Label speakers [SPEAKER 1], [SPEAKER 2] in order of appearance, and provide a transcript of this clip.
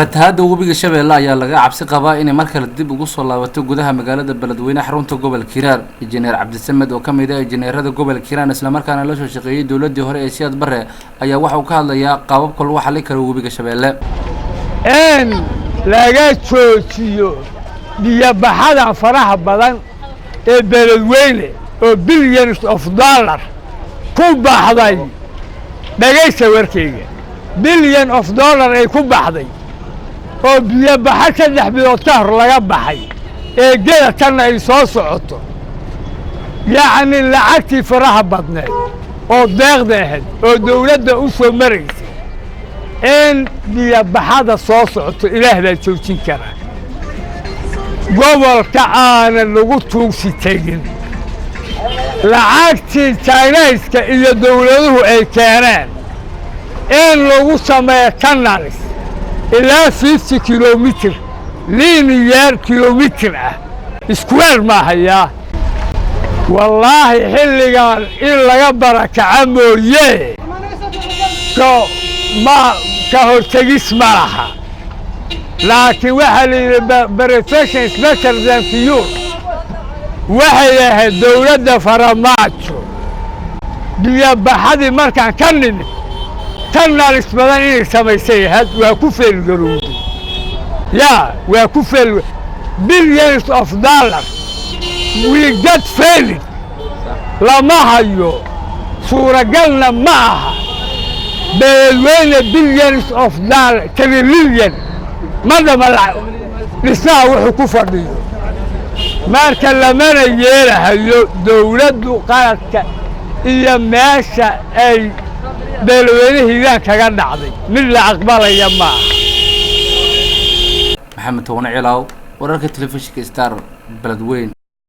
[SPEAKER 1] Fatahaadda webiga Shabeelle ayaa laga cabsi qabaa inay mar kale dib ugu soo laabato gudaha magaalada Beledweyne, xarunta gobolka Hiiraan. Injineer Cabdisamed oo ka mid ah injineerada gobolka Hiiraan, islamarkaana la soo shaqeeyey dowladdii hore ee Siyaad Barre, ayaa waxa uu ka hadlayaa qaababka lagu xallin karo webiga Shabeelle.
[SPEAKER 2] In laga joojiyo biyobaxada faraha badan ee Beledweyne oo billions of dollar ku baxday. Dhegaysta warkayga, billion of dollar ay ku baxday oo biyobaxo 3 bilood ka hor laga baxay ee geda tanna ay soo socoto, yacni lacagtii faraha badneed oo deeqda ahayd oo dawladda u soo maraysay in biyobaxada soo socoto, Ilaah baa joojin karaa. Gobolka aanan lagu tuugsi tegin lacagtii Chinese-ka iyo dawladuhu ay keeneen in lagu sameeyo canals ilaa 50 kilometer, linear kilometer ah, square maahayaa. Wallaahi, xilligan in laga barakaca mooye ka ma ka hortegis ma laha, laakiin waxaa la yidhi prevention is better than cure. Waxay ahayd dawladda Faramaajo biyobaxadii markaan ka nimid canals badan inay samaysay ahayd. Waa ku fail garowday, yaa waa ku fail. Billions of dollar we get failed. Lama hayo, suuragalna ma aha. Beledweyne billions of dollar, trillion ma dhama dhismaha wuxuu ku fadhiyo. Marka lamana yeelahayo dawladdu qaladka iyo meesha ay Beledweyne Hiiraan kaga dhacday mid la aqbalaya maaha.
[SPEAKER 1] Maxamed Towane Cilaaw, wararka telefishinka Star, Beledweyn.